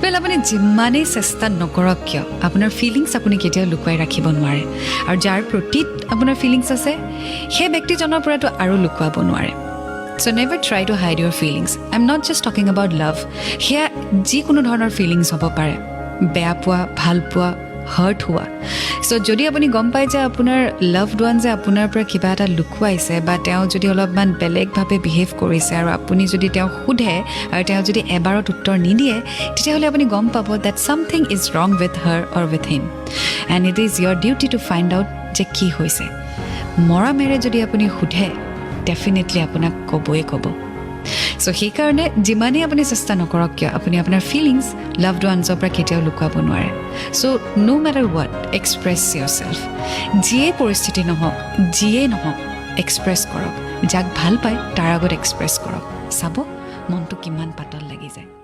Well, আপুনি যিমানেই চেষ্টা নকৰক কিয়, আপোনাৰ ফিলিংছ আপুনি কেতিয়াও লুকুৱাই ৰাখিব নোৱাৰে। আৰু যাৰ প্ৰতি আপোনাৰ ফিলিংছ আছে, সেই ব্যক্তিজনৰ পৰাতো আৰু লুকুৱাব নোৱাৰে। So never try to hide your feelings. I am not just talking about love. সেয়া যিকোনো ধৰণৰ ফিলিংছ হ'ব পাৰে, বেয়া পোৱা, ভাল পোৱা, হাৰ্ট হোৱা। চ' যদি আপুনি গম পায় যে আপোনাৰ লাভড ওৱান যে আপোনাৰ পৰা কিবা এটা লুকুৱাইছে বা তেওঁ যদি অলপমান বেলেগভাৱে বিহেভ কৰিছে আৰু আপুনি যদি তেওঁক সোধে আৰু তেওঁ যদি এবাৰত উত্তৰ নিদিয়ে, তেতিয়াহ'লে আপুনি গম পাব that something is wrong with her or with him, and it is your duty to find out যে কি হৈছে। মৰমেৰে যদি আপুনি সোধে, ডেফিনেটলি আপোনাক ক'বই ক'ব। চ' সেইকাৰণে যিমানেই আপুনি চেষ্টা নকৰক কিয়, আপুনি আপোনাৰ ফিলিংছ লাভড ওৱানছৰ পৰা কেতিয়াও লুকুৱাব নোৱাৰে। So no matter what, express yourself. যিয়ে পৰিস্থিতি নহওক, যিয়েই নহওক, এক্সপ্ৰেছ কৰক। যাক ভাল পায়, তাৰ আগত এক্সপ্ৰেছ কৰক। চাব, মনটো কিমান পাতল লাগি যায়।